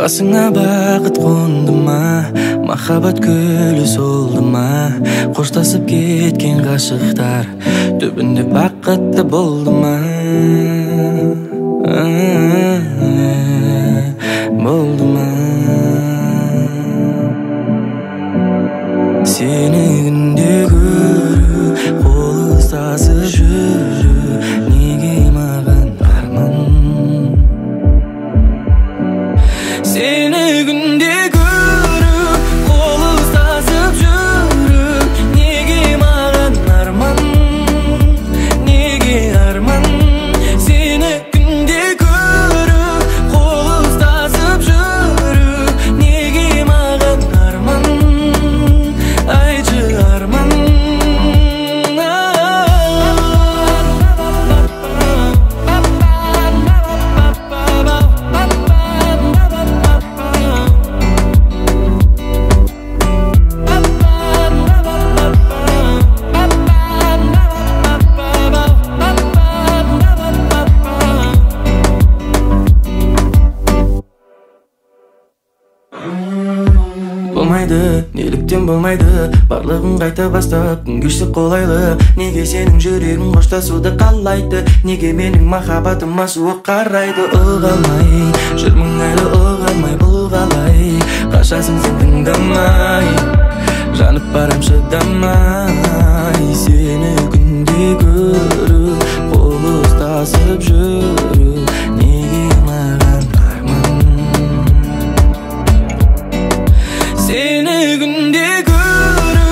Басыңа бақыт қонды ма, махаббат гүлі солды ма? Қоштасып кеткен ғашықтар түбінде бақытты болды ма? Болды ма? Сені күнде көру, қол ұстасып жүру неге маған арман? Сені күнде көру, қол ұстасып жүру неге маған арман? Неге арман? Сені күнде көру, қол ұстасып жүру неге маған арман? Айтшы, арман. Болмайды, неліктен болмайды? Барлығын қайта бастап, күн кешсе қолайлы. Неге сенің жүрегің қоштасуды қалайды? Неге менің махаббатыма суық қарайды? Ұға алмай жүрмін әлі, ұға алмай, бұл қалай? Қашасың сен тыңдамай, жанып барам шыдамай. Сені күнде көру, қол ұстасып жүру неге маған арман? Сені күнде көру,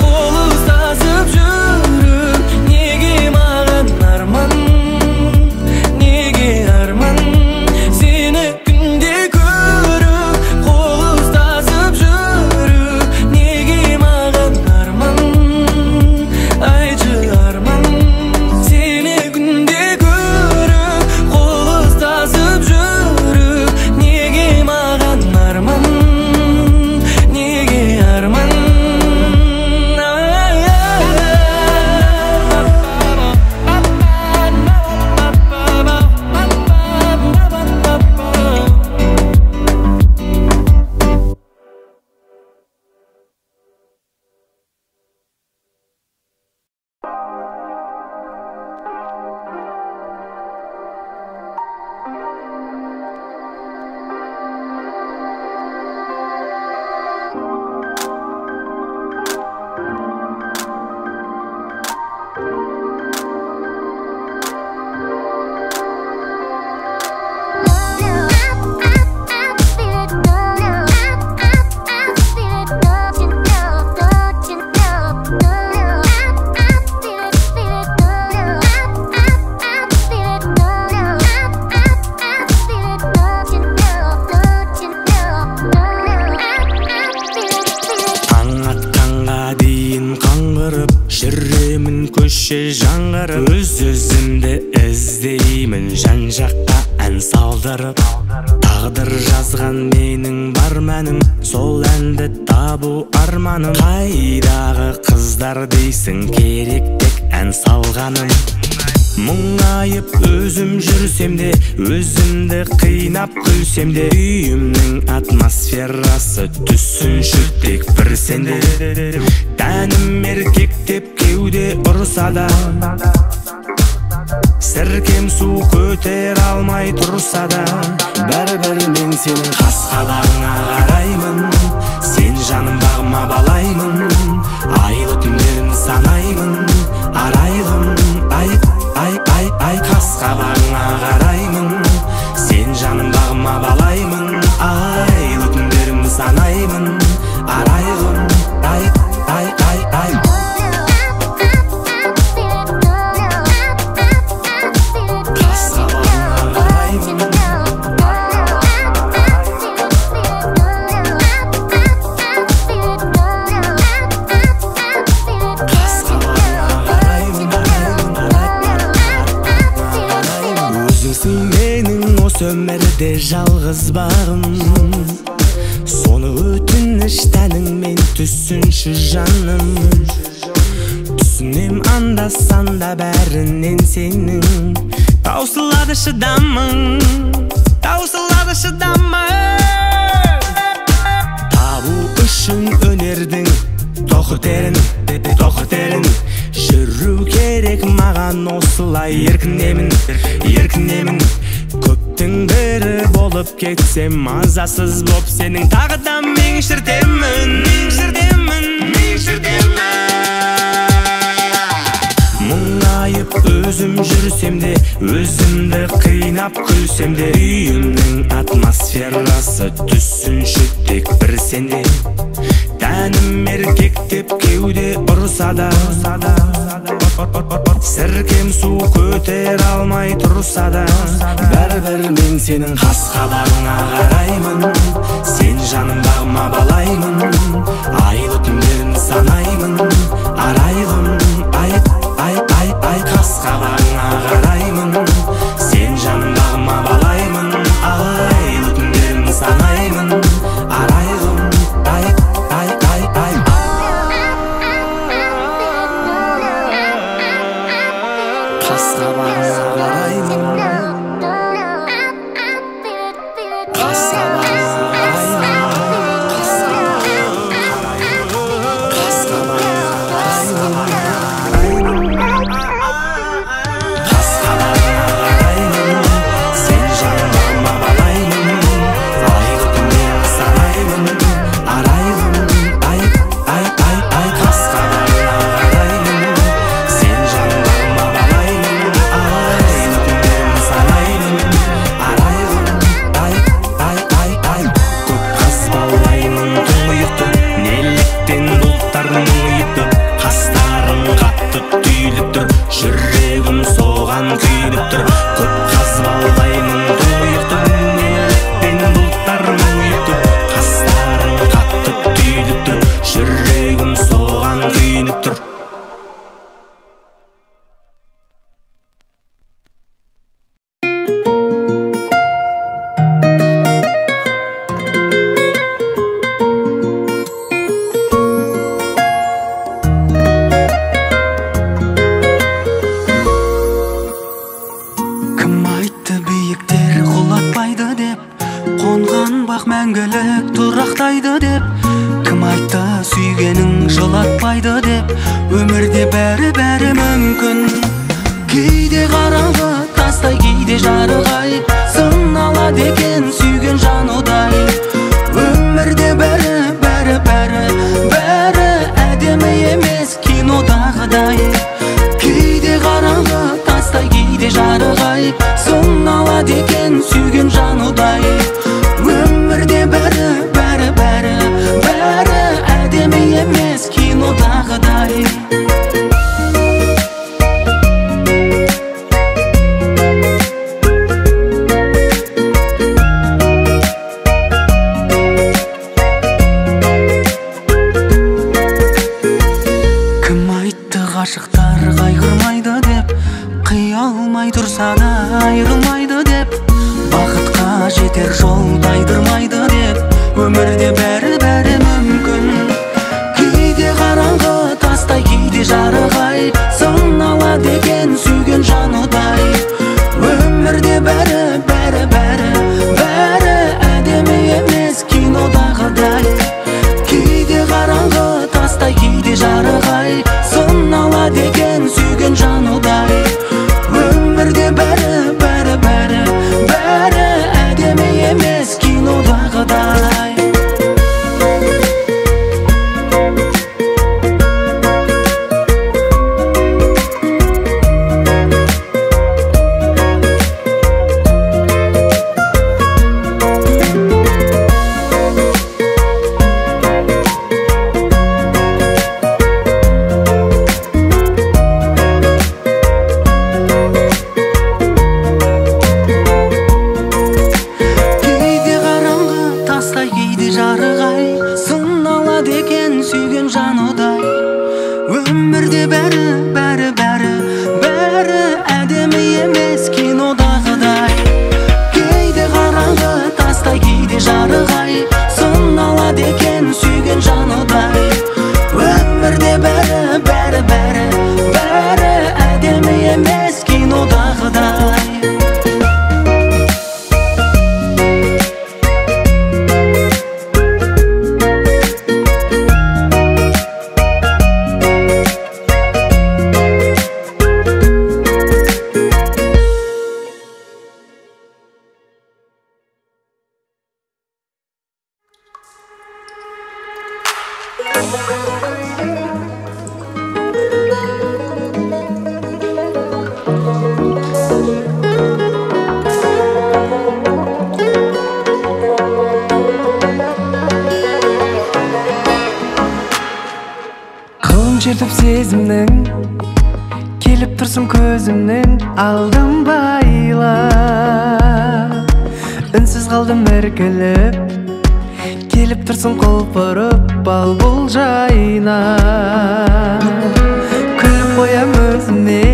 қол ұстасып жүру неге маған арман? Неге арман? Сені күнде көру, қол ұстасып жүру неге маған арман? Айтшы, арман. Сені күнде көру, қол ұстасып жүру неге маған арман? Неге арман? Таң атқанға дейін қаңғырып жүремін көше жаңғырып, өз өзімді іздеймін жан жаққа ән салдырып. Тағдыр жазған менің бар мәнім, сол әнді табу арманым. Қайдағы қыздар дейсің, керек тек ән салғаным. Мұңайып өзім жүрсем де, өзімді қинап күлсем де, үйімнің атмосферасы түсінші тек бір сенде. Тәнім еркектеп кеуде ұрса да, сіркем су көтер алмай тұрса да, бәрібір мен сенің қас қабағыңа қараймын. Сен жаным бағыма балаймын, айлы түндерін санаймын. Арайлым, ай, ай, ай, ай, қас қабағыңа қараймын. Сен жаным бағыма балаймын, айлы түндерін санаймын. Арайлым, ай, ай, ай, ай. Қас қабағыңа қараймын. Қас қабағыңа қараймын. Өзіңсің менің осы өмірде жалғыз бағым, соны өтініп Реніш тәніңмен түсінші жаным. Түсінем анда санда бәрінен сенің. Таусылады шыдамың, таусылады шыдамың. Табу үшін өнердің тоқетерін, тоқетерін. Жүру керек маған осылай, еркінемін, еркінемін. Көптің бірі болып кетсем, мазасыз боп сенің тағы да мен шіртемін, мен шіртемін, мен шіртемін. Мұңайып өзім жүрсем де, өзімді қинап күлсем де, үйімнің атмосферасы түсінші тек бір сенде. Тәнім еркектеп кеуде ұрса да, сіркем су көтер алмай тұрса да, бәрібір мен сенің қас қабағыңа қараймын. Сен жанымдағыма балаймын, айлы түндерін санаймын. Арайлым, ай, ай, ай, ай, қас қабағыңа қараймын. Сен жанымдағыма балаймын, айлы түндерін санаймын. Арайлым, ай, ай, ай, ай. Қас қабағыңа қараймын, қас қабағыңа қараймын, қас қабағыңа қараймын, қас қабағыңа қараймын. Сен жанымдағыма балаймын, айлы түндерін санаймын. Арайлым, ай, ай, ай, ай, қас қабағыңа қараймын. Сен жанымдағыма балаймын, айлы түндерін санаймын. Арайлым, ай, ай, ай, ай. Көп қазбалаймын тұңғиықты, неліктен бұлттар мұңайыпты. Қастарың қатты түйіліп тұр, жүрегім соған күйініп тұр. Көп қазбалаймын тұңғиықты, неліктен бұлттар мұңайыпты. Қастарың қатты түйіліп тұр, жүрегім соған күйініп тұр. Кім айтты биіктер құлатпайды деп, қонған бақ мәңгілік тұрақтайды деп. Кім айтты сүйгенің жылатпайды деп, өмірде бәрі-бәрі мүмкін. Кейде қараңғы тастай, кейде жарық ай, сыналады екен сүйген жанудай. Өмірде бәрі, бәрі, бәрі, бәрі әдемі емес кинодағыдай. Кейде қараңғы тастай, кейде жарық ай, сыналады екен сүйген жанудай. Өмірде бәрі, бәрі, бәрі, бәрі әдемі емес кинодағыдай. Кім айтты ғашықтар қайғырмайды деп, қия алмай тұрса да айырылмайды деп. Бақытқа жетер жол тайдырмайды деп, өмірде бәрі-бәрі мүмкін. Кейде қараңғы тастай, кейде жарық ай, сыналады екен сүйген жанудай. Өмірде бәрі, бәрі, бәрі, бәрі әдемі емес кинодағыдай. Кейде қараңғы тастай, кейде жарық ай, сыналады екен сүйген жанудай. Өмірде бәрі, бәрі, бәрі, бәрі әдемі емес кинодағыдай. Кейде қараңғы тастай, кейде жарық ай, сыналады екен сүйген жанудай. Өмірде бәрі, бәрі, бәрі, бәрі әдемі емес кинодағыдай. Кейде қараңғы тастай, кейде жарық ай, сыналады екен сүйген күйген жанудай. Өмірде бәрі, бәрі, бәрі, бәрі әдемі емес кинодағыдай. Шертіп сезімнің, келіп тұрсың көзімнің алдын байлап. Үнсіз қалдым іркіліп, келіп тұрсың құлпырып бал бұл жайнап. Күліп қоям өзіме,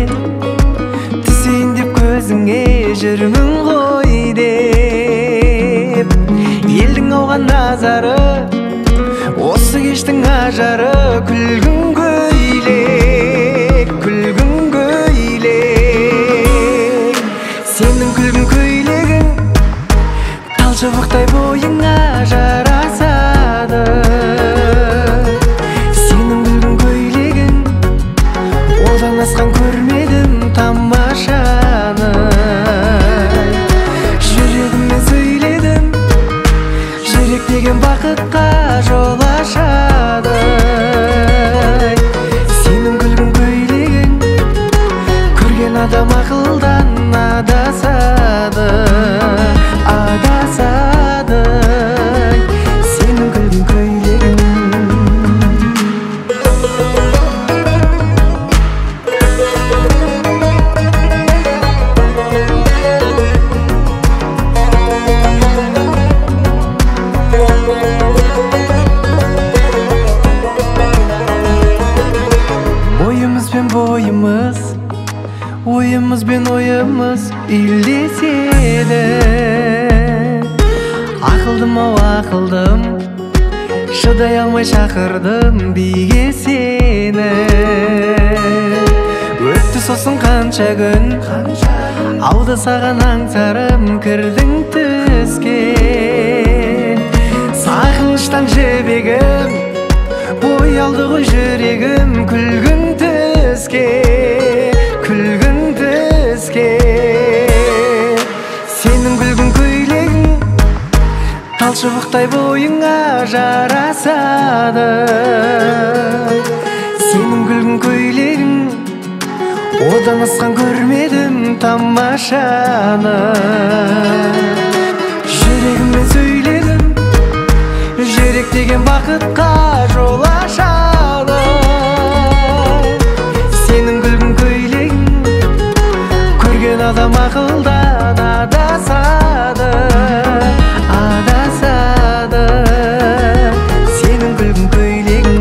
түсейін деп көзіңе жүрмін ғой деп. Елдің ауған назары, осы кештің ажары, күлгін көйлек, күлгін көйлек. Сенің күлгін көйлегің тал шыбықтай бойыңа жарасады. Сенің күлгін көйлегің одан асқан көрмедім тамашаны. Жүрегіммен сөйледім, жүрек деген бақытқа жол ашады. Сенің күлгін көйлегің көрген адам ақылдан адасады, адасады. Сенің күлгін көйлегің. Бойымызбен бойымыз, ойымызбен ойымыз үйлеседі. Ақылдым ау ақылдым, шыдай алмай шақырдым биге сені. Өтті сосын қанша күн, ауды саған аңсарым кірдің түске. Сағыныштан жібегім, боялды ғой жүрегім күлгін түске, күлгін түске. Сенің күлгін көйлегің тал шыбықтай бойыңа жарасады. Сенің күлгін көйлегің одан асқан көрмедім тамашаны. Жүрегіммен сөйледім, жүрек деген бақытқа жол ашады. Сенің күлгін көйлегің көрген адам ақылдан адасады, адасады. Сенің күлгін көйлегің.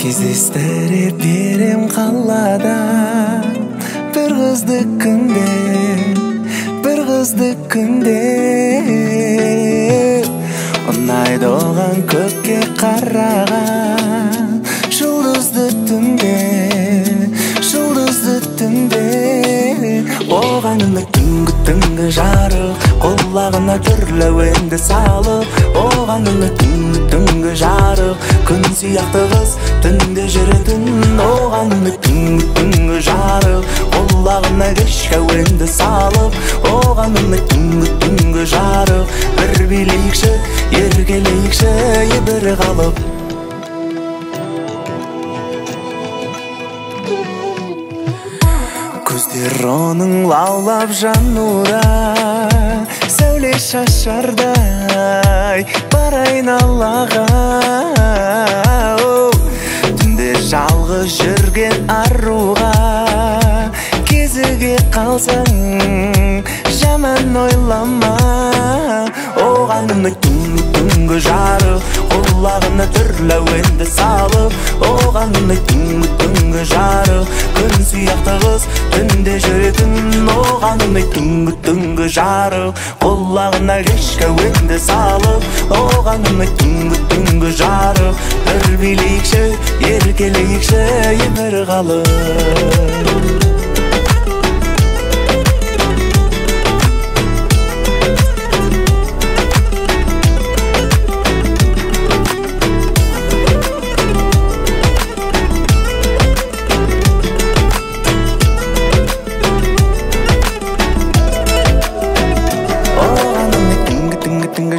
Кездестіре берем қалада бір қызды күнде, бір қызды күнде. Ұнайды оған көкке қараған жұлдызды түнде, жұлдызды түнде. Оған үні түнгі түнгі жарық, құлағына түрлі әуенді салып. Оған үні түнгі түнгі жарық, күн сияқты қыз түнде жүретін. Оған үні түнгі түнгі жарық, құлағына кешкі әуенді салып. Оған үні түнгі түнгі жарық, бір билейікші, еркелейікші бір қалып. Көздер оның лаулап жануда, Шашардай бар айналаға, түнде жалғыз жүрген аруға кезіге қалсаң жаман ойлама. Оған ұнайды түнгі жарық, құлағына түрлі әуенді салып. Оған ұнайды түнгі жарық, күн сияқты қыз түнде жүретін. Оған ұнайды түнгі жарық, құлағына кешкі әуенді салып. Оған ұнайды түнгі жарық, бір билейікші, еркелейікші өмір қалып.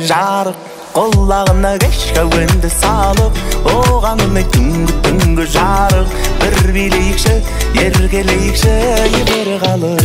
Жарық, құлағына кешкі әуенді салып. Оған ұнайды түнгі жарық, бір билейікші, еркелейікші бір қалып.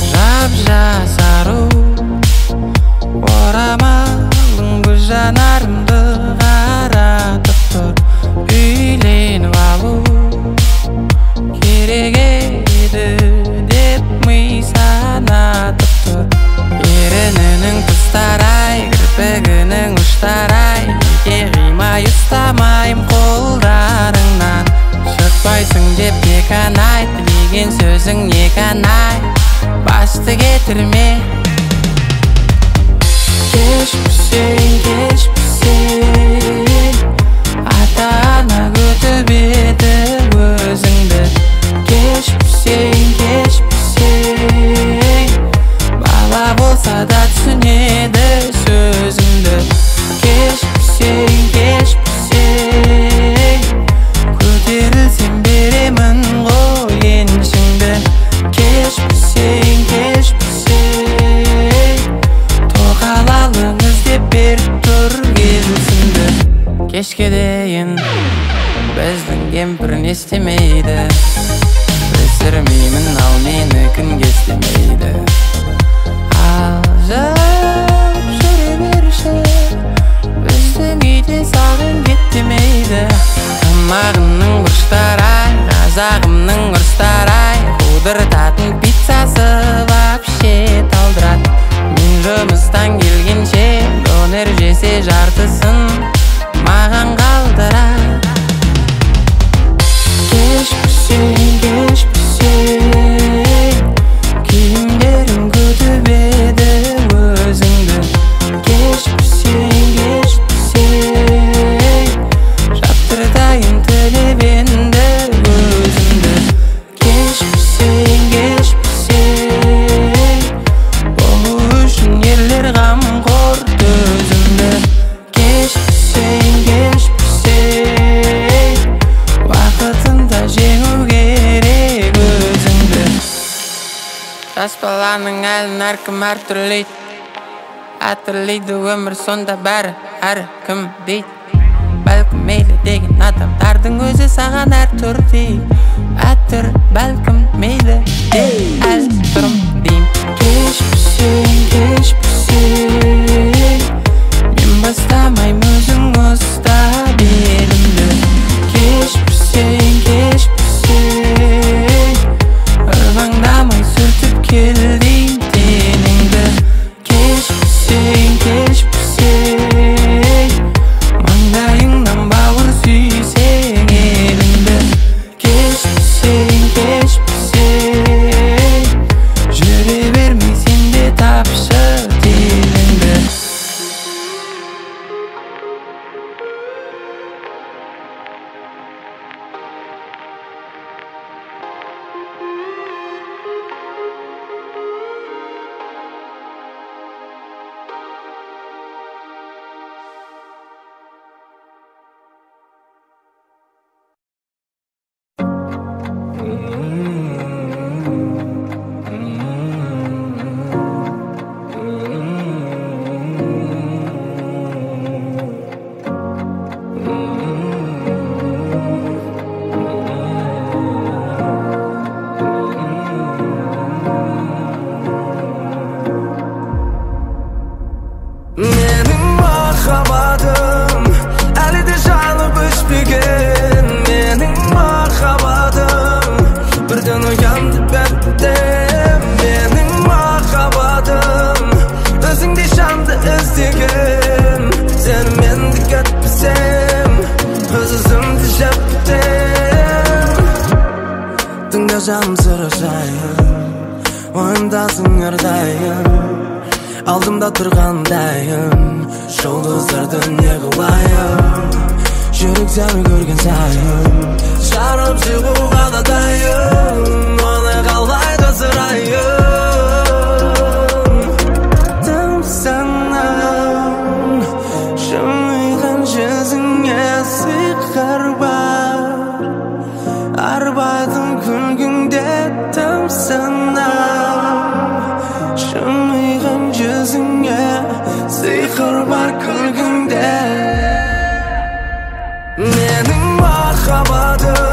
Жап-жас ару, орамалың көз жанарымды қаратып тұр. Үйленіп алу керек еді деп ми санатып тұр. Ерінінің тұстары-ай, кірпігінің ұштары-ай, неге қимай ұстамайым қолдарыңнан. Шықпайсың деп не қанай, тілеген сөзің не қанай, басты кетірме. Кеш пісейін, кеш пісейін, ата-ана күтіп еді өзіңді. Кеш пісейін, кеш пісейін, бала болса да түсінеді сөзімді. Кеш пісейін, кеш пісейін, көтерілсем беремін ғой еншіңді. Кеш пісейін, кеш пісейін, тоқалалың іздеп беріп тұр келісімді. Кешке дейін біздің кемпір не істемейді, өсірмеймін ал менікін кестемейді. Ал жап жүре берші, біздің үйде саған кет демейді. Тамағының бұрыштары-ай, қазағымның ұрыстары-ай, қудыртатын пиццасы вообще талдырады. Мен жұмыстан келгенше донер жесе жартысын маған қалдырады. Кеш пісейін, кеш пісейін, киімдерім күтіп еді өзіңді. Кеш пісейін, кеш пісейін, жаптыртайын тілеп енді өзімді. Кеш пісейін, кеш пісейін, болу үшін ерлер қамқор төзімді. Кеш пісейін, кеш пісейін, уақытында жеңу керек өзіңді. Жас баланың әлін әркім әртүрлейді, әтірлейді өмір сонда бәрі әркім дейді. Бәлкім мейлі деген адамдардың өзі саған әртүр дейді. Әтір бәлкім мейлі деп әл тұрым дейм. Кеш пісейін, кеш пісейін, мен бастамайм өзің ұста белімді. Кеш пісейін, кеш пісейін, ырбаңдамай сүртіп кел дейм денеңді. Кеш пісейін, кеш пісейін, маңдайыңнан бауыр сүйсең еліңді. Кеш пісейін, кеш пісейін, жүре бермей сен де тапшы. Өзің әрдайым алдымда тұрғандайым. Жұлдыздарды не қылайын, жүрек сені көрген сайын жарып шығуға да дайын. Оны қалай жасырайын? Тамсанам жымиған жүзіңе, сиқыр бар арбайтын күлкіңде. Тамсанам жымиған жүзіңе, сиқыр бар күлкіңде. Менің махаббатым.